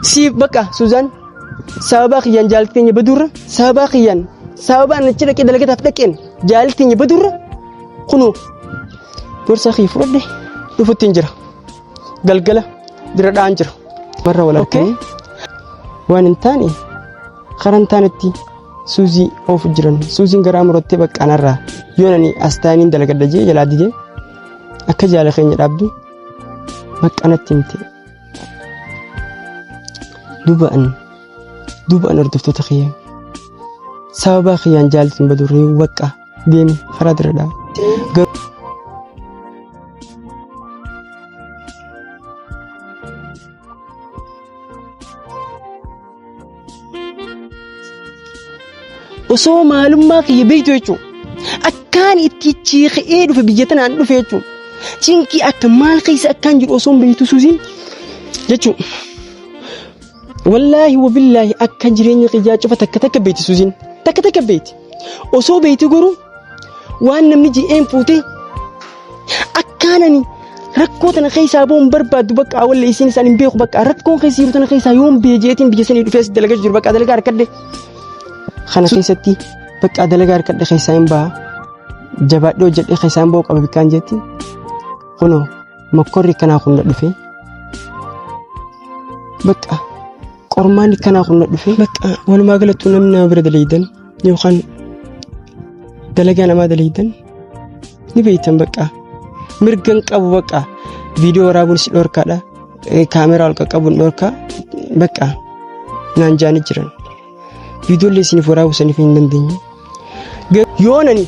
Siif bakka Suzaan sababa kiyyaan jaalti teenya baduurra sababa kiyyaan sababa ani achi dhaqee dalagataaf dhaqeen jaalti teenya baduurra kunoo gorsa kiyya fudhadhe dhufutti hin jira. Galgala dira dha'aan jira. Warra wal arganii waan hin taane karaa hin taanetti suuzii oofu jiran. Suuziin garaa murattee bakka anarraa yoon ani as taa'aniin dalagadha jee jalaa didee akka jaala keenya dhaabdu bakka natti himte. Duuba an duuba an hordoftoota kiyya sababa kiyyaan jaaltiin badurree bakka deemi karaa dira dhaa. Osoo maalummaa kiyya beektu jechuun akkaan itti chiiqee dhufe biyya tanaan dhufe jechuun cinqii akka maal keessa akkaan jiru osoo hin beektu suusiin jechuun wallaahi wabillaahi akka jireenya kiyyaa cufa takka takka beekti suusiin takka takka beekti osoo beektu garuu waan namni ji'een fuutee Akkaan ani rakkoo tana keessaa ba'uun barbaaddu bakka awwalle isiin isaan hin beeku bakka rakkoon keessa jiru tana keessaa yoon bee jeetiin biyya sanii dhufee as dalagaa jiru bakka dalagaa harkadhe. Kana keessatti bakka dalagaa harkadhe keessaa hin ba'a. Jabaadhee hojjedhee keessaa hin ba'u qaba bikkaan jeetti. Kunoo mokkorri kanaa kun na dhufe. Bakka qormaanni kanaa kun na dhufe. Bakka walumaa galattuu namni nama bira dalaydan yookaan dalagaa namaa dalaydan ni beektan bakka mirgan qabu bakka viidiyoo waraabuun si dhorkaadha kaameraa ol qaqqabuun dhorkaa bakka naan jaanii jiran viidiyoolee isiniif waraabuu saniif hin dandeenye. Yoon ani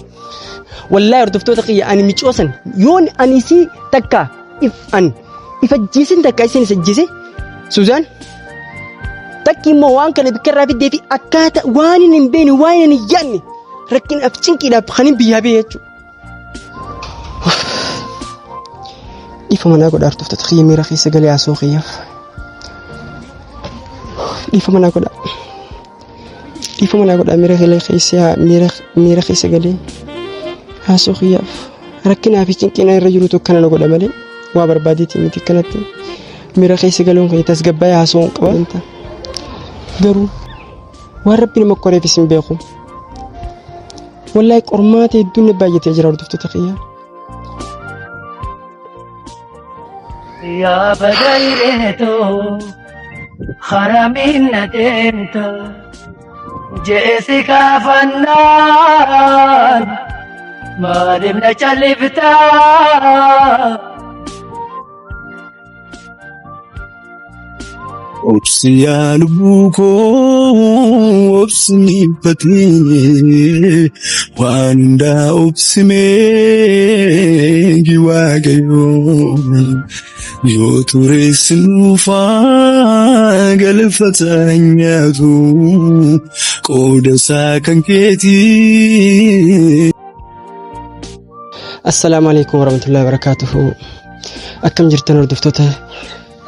wallaahi hordoftoota kiyya ani micoo san yoon ani isii takka if an if ajjeesin takka isin isa ajjeese Suzaan takki immoo waan kana bikka irraa fiddee fi akkaata waan hin beekne waan hin yaadne rakkinaaf cinqiidhaaf kan hin biyyaa bee jechuudha. Dhiifama naa godhaa hordoftoota kiyya miira keessa galee haasoo kiyyaaf. Dhiifama naa godhaa. Dhiifama naa godhaa miira keessa miira miira keessa galee haasoo kiyyaaf. Rakkinaa fi cinqiina irra jirutu akkana na godha malee waa barbaadeetii miti akkanatti miira keessa galuun kiyya tasgabbaa'ee haasoo hin qaba. Garuu waan rabbi nama qoreefis hin beeku. Wallahi qormaata hedduun na baay'atee jira hordoftoota kiyya. Yaa badayreetoo haramiin na deemta jeesi kaafannaan maaliif na calliftaa. Obsi yaa lubbuu koo obsi miidhatee waan hundaa obsi meegi waaqayyoo yoo ture sin dhufaa galfata nyaatu qooda isaa kan keetii. Assalaamu alaikum warahmatullahi wabarakatuhu. Akkam jirtan hordoftoota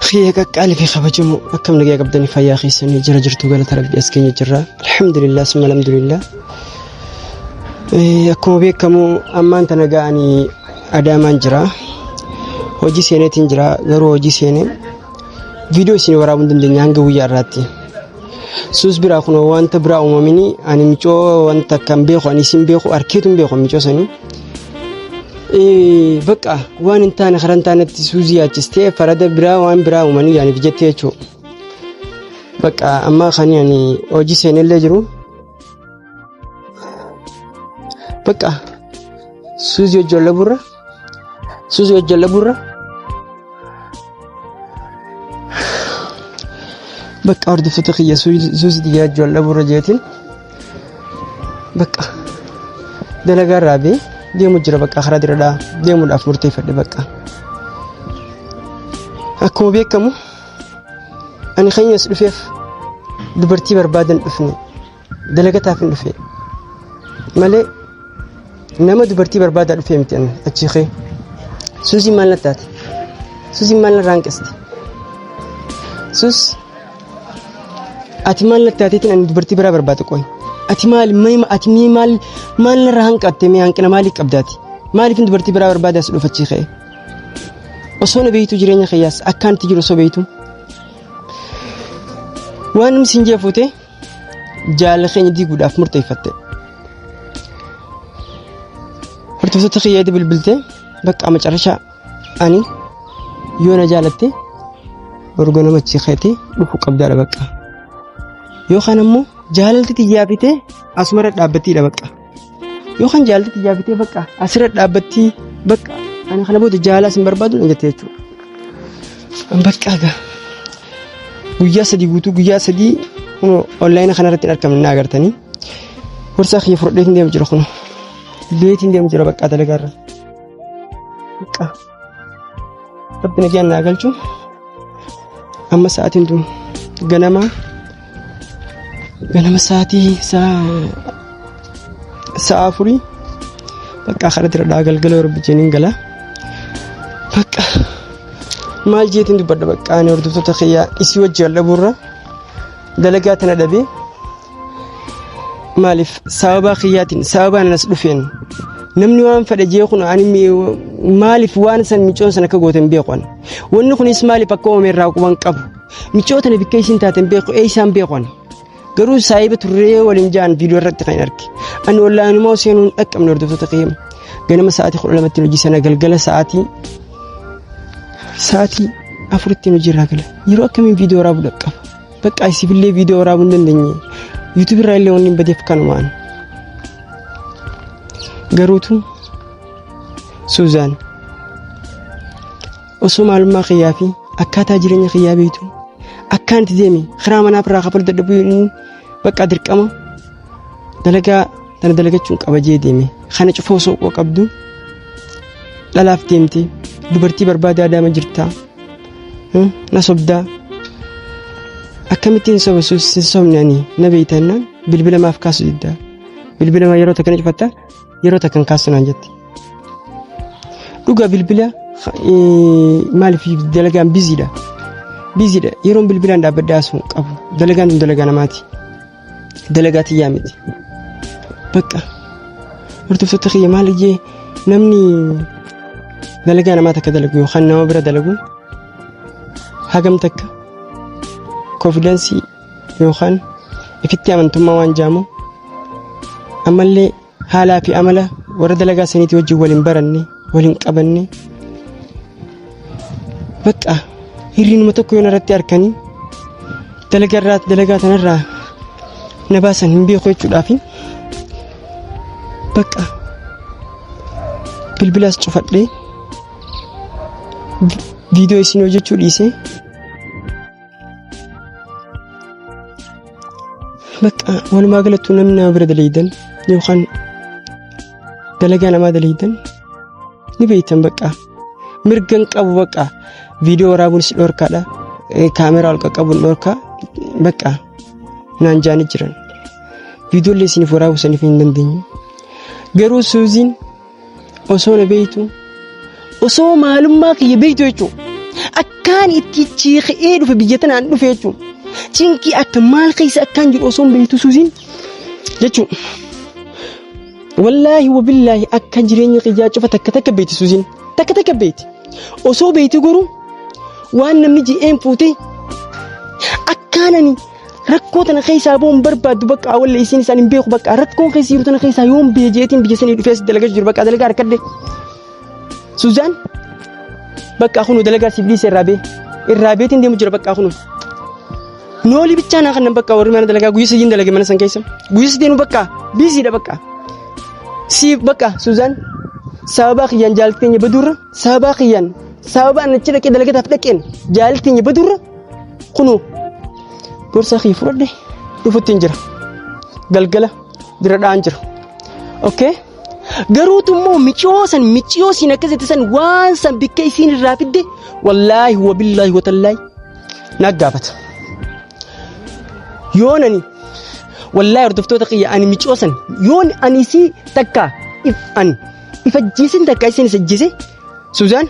kiyya qaqqaalii fi kabajamoo akkam nagaa qabdanii fayyaa keessanii jira jirtu galata rabbi as keenya jirra. Alhamdulillah summa alhamdulillah. Akkuma beekamu ammaan tana ga'anii Adaamaan jira. Hojii seeneetiin jira garuu hojii seenee viidiyoo isin waraabuu hin dandeenye hanga guyyaa irraatti. Suus biraa kun wanta biraa uumamini ani micoo wanta kan beeku ani isin beeku arkeetu hin beeku micoo sanii. Bakka waan hin taane karaa hin taanetti suuzii yaachistee farada biraa waan biraa uumanii yaaniif jettee jechuudha. Bakka amma kan ani hojii seenellee jiru. Bakka suuzii hojii laburra suuzii hojii laburra. Bakka hordoftoota kiyya suuzii xiyyaa wajjin dhabuurra jeetiin bakka dalagaa irraa bee deemu jira bakka karaa diradhaa deemuudhaaf murteeffadhe bakka. Akkuma beekamu ani kan as dhufeef dubartii barbaadan dhufne dalagataaf hin dhufe malee Nama dubartii barbaadaa dhufee miti ani achii kee. Suusiin maal natti taate? Suusiin maal narraa hanqiste? Suus ati maal natti taateetiin ani dubartii biraa barbaada qoy. Ati maal mee ati mee maal maal narraa hanqatte mee hanqina maalii qabdaati? Maaliifin dubartii biraa barbaada as dhufa achii ka'e? Osoo na beektu jireenya kiyyaas akkaan itti jiru osoo beektu. Waan namni siin jee fuutee jaalala keenya diiguudhaaf murteeffatte. Hordoftoota kiyyaatti bilbiltee bakka macarashaa ani yoo na jaalatte boru ganama achi keetii dhufu qabdaadha bakka. Yookaan ammoo jaalalti tiyyaa fitee asumarra dhaabbattiidha bakka. Yookaan jaalalti tiyyaa fitee bakka asirra dhaabbattii bakka ani kana booda jaalala sin barbaadu na jette jechuudha. Bakka egaa guyyaa sadii guutuu guyyaa sadii kunoo onlaayina kanarratti hin argamne na agartanii. Gorsaa kiyya fudhadheetiin deemu jira kunoo. Leetiin deemu jira bakka dalagaarra. Bakka rabbi nagaan naa galchu. Amma sa'aatiin tun ganama ganama sa'aatii sa'a afurii bakka karaa dira dhaa galgala rabbi jeeniin gala. Bakka maal jeetiin dubbadha bakka ani hordoftoota kiyyaa isii wajji wal dhabuurra dalagaa tana dhabee Maaliif sababaa kiyyaatiin sababaan as dhufeen namni waan fedhe jee kun ani maaliif waan san micoon san akka goote hin beeku ani. Wanni kunis maaliif akka uumame irraa quban qabu. Micoo tana bikka isiin taate hin beeku eessaan beeku ani. Garuu saahiba turree waliin ja'an viidiyoo irratti kan hin arge. Ani wallaanumaa seenuu hin dhaqqabne hordoftoota kiyya. Ganama sa'aatii 12tti hojii sana galgala sa'aatii sa'aatii afuritti hojii irraa gala. Yeroo akkamiin viidiyoo waraabuu dhaqqaba? Bakka isiifillee viidiyoo waraabuu hin dandeenye. YouTube irraa illee wanni hin badeef kanumaan. Garuutu Suuzaan osoo maalummaa kiyyaa fi akkaataa jireenya kiyyaa beektu akkaan itti deeme karaa manaa irraa kafaluu dadhabuu inni bakka dirqama dalagaa tana dalagachuun qaba jee deeme kana cufa osoo quba qabdu dhalaaf deemte dubartii barbaadaa daama jirtaa Na sobdaa. Akkamittiin soba sin sobne ani na beeytannaan bilbila maaf kaasu diddaa. Bilbila maa yeroo takka na cufatta yeroo takka hin kaastu naan jette. Dhugaa bilbila maaliif dalagaan biziidha. Biziidha yeroon bilbilaan dhaabbadhee haasa'u hin qabu. Dalagaan tun dalagaa namaati. Dalagaa tiyyaa miti. Bakka hordoftoota kiyya maal iyyee namni dalagaa namaa takka dalagu yookaan nama bira dalagu hagam takka konfidansii yookaan ifitti amantummaa waan jaamu ammallee haalaa fi amala warra dalagaa saniitii wajjin wal hin baranne wal hin qabanne bakka hirrinuma tokko yoon irratti arkanii dalagaa irraa dalagaa tanarraa na baasan hin beeku jechuudhaafi bakka bilbilaas cufadhee viidiyoo isin hojjechuu dhiisee Bakka walumaa galattuu namni nama bira dalaydan yookaan dalagaa namaa dalaydan ni beektan bakka mirga hin qabu bakka viidiyoo waraabuun si dhorkaadha kaameraa ol qaqqabuun dhorkaa bakka naan jaanii jiran viidiyoo illee isiniif waraabuu saniif hin dandeenye garuu suuziin osoo na beektu osoo maalummaa kiyya beektu jechuun akkaan itti chiiqee dhufe biyya tanaan dhufe jechuun cinqii akka maal keessa akkaan jiru osoo hin beektu suuziin jechuun wallaahi wabillaahi akka jireenya kiyyaa cufa takka takka beekti suuziin takka takka beekti osoo beekti garuu waan namni ji'een fuutee akkaan ani Rakkoo tana keessaa ba'uun barbaaddu bakka awwalle isiin isaan hin beeku bakka rakkoon keessa jiru tana keessaa yoon bee jeetiin biyya sanii dhufee as dalagaa jiru bakka dalagaa harkadde. Suzaan bakka kunu dalagaa siif dhiise irraa bee irraa beetiin deemu jira bakka kunu. Noolii bichaa naa kannan bakka warri mana dalagaa guyyaa sadiin dalage mana san keessa guyyaa sadiinuu bakka biiziidha bakka. Siif bakka Suzaan sababaa kiyyaan jaalatti teenya baduurra sababaa kiyyaan sababaa ani achi dhaqee dalagataaf dhaqeen jaalatti teenya baduurra Kunoo gorsa kiyya fudhadhe dhufutti hin jira. Galgala dira dha'an jira. Okay? Garuutu immoo miciyoo san miciyoo siin akkas jette san waan san bikka isiin irraa fidde wallaahi wabillaahi watallaahi na gaafata. Yoon ani wallaahi hordoftoota kiyya ani miciyoo san yoon ani isii takka if ani if ajjeesin takka isiin isa ajjeese Suzaan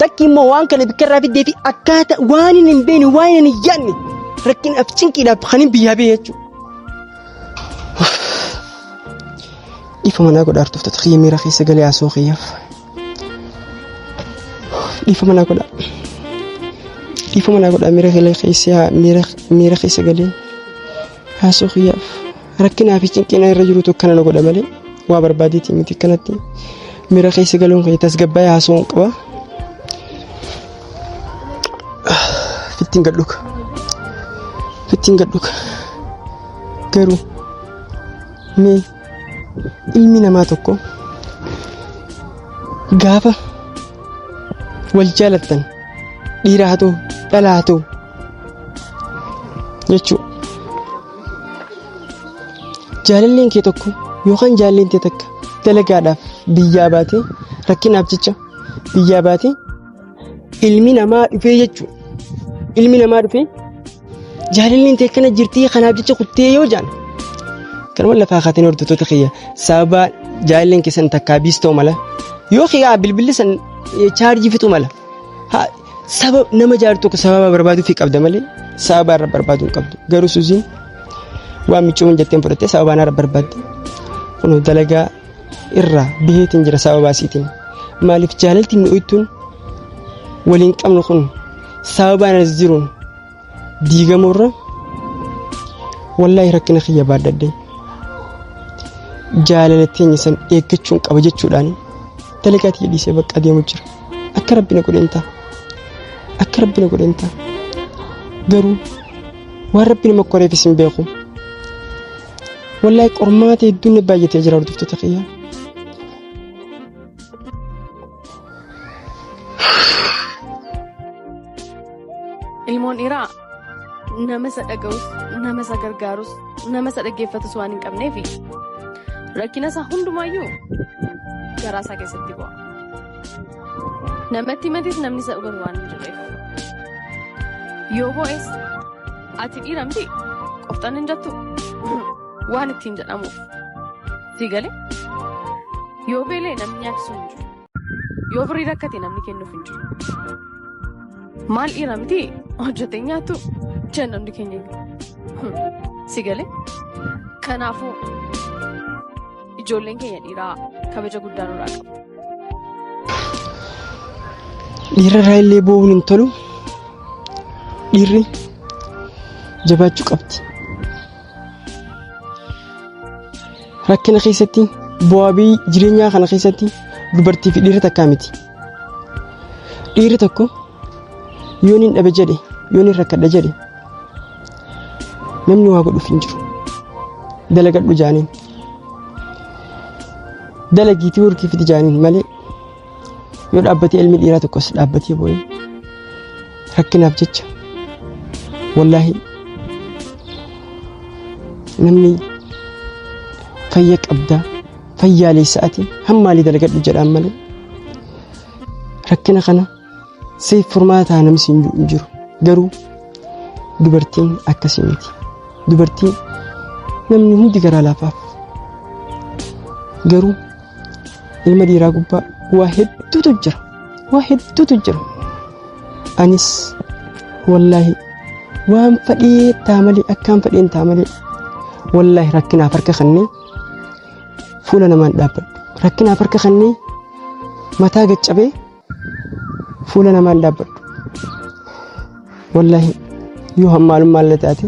Takki immoo waan kana bikka irraa fiddee fi akkaata waan inni hin beekne waan inni hin yaadne rakkinaaf cinqiidhaaf kan hin biyyaa bee jechuudha. Dhiifama naa godhaa hordoftoota kiyya miira keessa galee haasoo kiyyaaf. Dhiifama naa godhaa. Dhiifama naa godhaa miira keessa miira keessa galee haasoo kiyyaaf rakkinaa fi cinqina irra jirutu akkana na godha malee waa barbaadeetii miti akkanatti miira keessa galuun kiyya tasgabbaa'ee haasawuun qaba. Fittiin gad dhuga. Fittiin gad dhuga. Garuu mee ilmi namaa tokko gaafa wal jaalattan dhiira haa ta'u dhala haa ta'u jechuudha. Jaalalleen kee tokko yookaan jaalleen tee takka dalagaadhaaf biyyaa baatee rakkinaaf jecha biyyaa baatee ilmi namaa dhufee jechuudha. Ilmi namaa dhufee jaalalleen tee akkana jirtii kanaaf jecha kuttee yoo jaan kanuma lafaa kaateen hordoftoota kiyya sababa jaalalleen keessan takkaa biis ta'u mala yoo kiyyaa bilbilli san chaarjii fixu mala Saba nama jaalatu tokko sababa barbaaduu fi qabda malee sababa irra barbaaduu hin qabdu. Garuu Suuziin waan miccoomin jetteen fudhattee sababa irra barbaadde. Kun dalagaa irraa biheetiin jira sababa isiitiin. Maaliif jaalalti mi'oytuun waliin qabnu kun sababaan as jiruun diigamuurra wallaahi rakkina kiyya baadhadhe jaalala teenya san eeggachuun qaba jechuudhaan dalagaa tiyya dhiisee bakka deemu jira. Akka rabbi na godheen ta'a. Akka rabbi na godheen ta'a. Garuu waan rabbi nama qoreefis hin beeku. Wallaahi qormaata hedduun na baay'atee jira hordoftoota kiyyaa. Ilmoon dhiiraa nama isa dhaga'us, nama isa gargaarus, nama isa dhaggeeffatus waan hin qabneef rakkina isaa hundumaayyuu garaa isaa keessatti bu'a. Namatti himates namni isa hubatu waan hin jirreef. Yoo boo'es ati dhiira miti qofxan hin jettu waan ittiin jedhamuuf. Sii galee yoo beela'e namni nyaachisu hin jiru. Yoo birrii rakkate namni kennuuf hin jiru. Maal dhiira miti hojjetee nyaattu jenna hundi keenya. Si galee? Kanaafuu ijoolleen keenya dhiiraa kabaja guddaa nurraa qabu. Dhiirra irraa illee boo'uun hin tolu. Dhiirri jabaachuu qabdi. Rakkina keessatti bu'aa ba'ii jireenyaa kana keessatti dubartii fi dhiirri takkaa miti. Dhiirri tokko yoon hin dhabe jedhe yoon hin rakkadha jedhe namni waa godhuuf hin jiru. Dalagadhu jaaniin. Dalagiitii warqii fidi jaaniin malee yoo dhaabbatee ilmi dhiiraa tokkos dhaabbatee boo'ee rakkinaaf jecha wallaahi namni fayya qabdaa fayyaalessa ati hammaalii dalagadhu jedhaan malee rakkina kana siif furmaataa namni siin hin jiru garuu dubartiin akkasii miti dubartiin namni hundi garaa laafaaf garuu ilma dhiiraa gubbaa waa hedduutu jira waa hedduutu jira anis wallaahi waan fadhee taa malee akkaan fadheen taa malee wallaahi rakkinaaf harka kannee fuula namaan dhaabbadhu rakkinaaf harka kannee mataa gaccabee fuula namaan dhaabbadhu wallaahi yoo hammaalummaa illee taate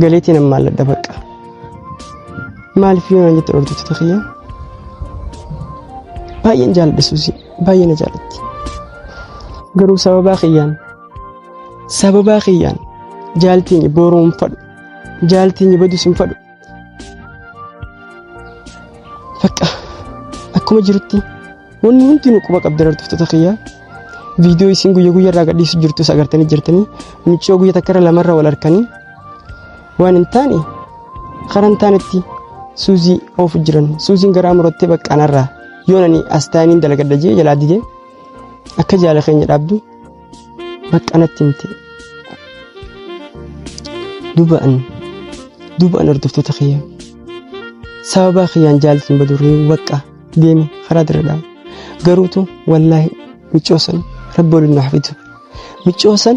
galeetiin hammaalladha bakka maaliif yoo naan jette hordoftoota kiyya baay'een jaaladha suusii baay'ee na jaalatti garuu sababaa kiyyaan sababaa kiyyaan jaaltiin booruu hin fadhu jaaltiin badus hin fadhu Bakka akkuma jirutti wanni hundinuu quba qabdan hordoftoota kiyyaa viidiyoo isin guyya guyya irraa gadhiisu jirtus agartanii jirtanii miccoo guyya takka irra lamarra wal harkanii waan hin taane karaa hin taanetti suuzii oofu jiran suuziin garaa murattee bakka anarraa yoon ani as taa'aniin dalagadha jee jalaa didee akka jaala keenya dhaabdu bakka natti himte duuba an duuba an hordoftoota kiyya sababaa kiyyaan jaaltiin badurree waqqa deemi karaa dira garuutu wallaahi micoo san rabbi waliin nu hafitu micoo san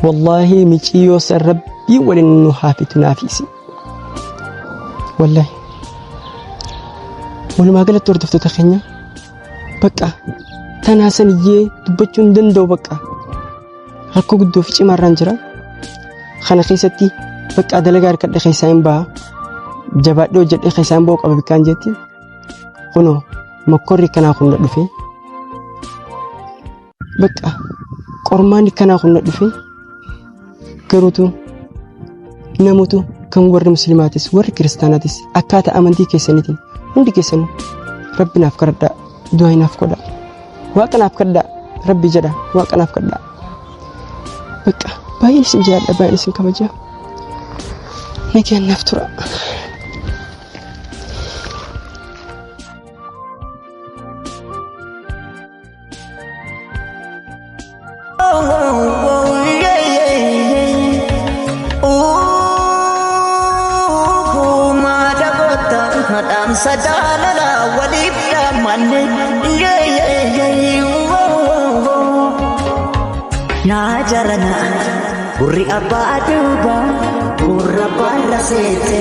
wallaahi miciyyoo san rabbii waliin nu hafitu naafiisi wallaahi walumaa galatti hordoftoota keenya Bakka tanaa san iyyee dubbachuu hin danda'u bakka. Rakkoo guddoo fi cimaarraan jira. Kana keessatti bakka dalagaa harkadhe keessaa hin baha. Jabaadhee hojjedhee keessaa hin bahu qaba bikkaan jetti. Kunoo mokkorri kanaa kun na dhufe. Bakka qormaanni kanaa kun na dhufe. Garuutu namoota kan warri muslimaatis warri kiristaanaatis akkaataa amantii keessaniitiin hundi keessanuu rabbi naaf kadhadhaa du'aa naaf godhaa waaqa naaf kadhadhaa rabbi jedha waaqa naaf kadhadhaa bakka baay'een isin jaalladha baay'een isin kabaja nagaan naaf tura. Dhaamsa jaalala waliif dhaammanne. Naa jarana gurri abbaa duuba gurra baala seete.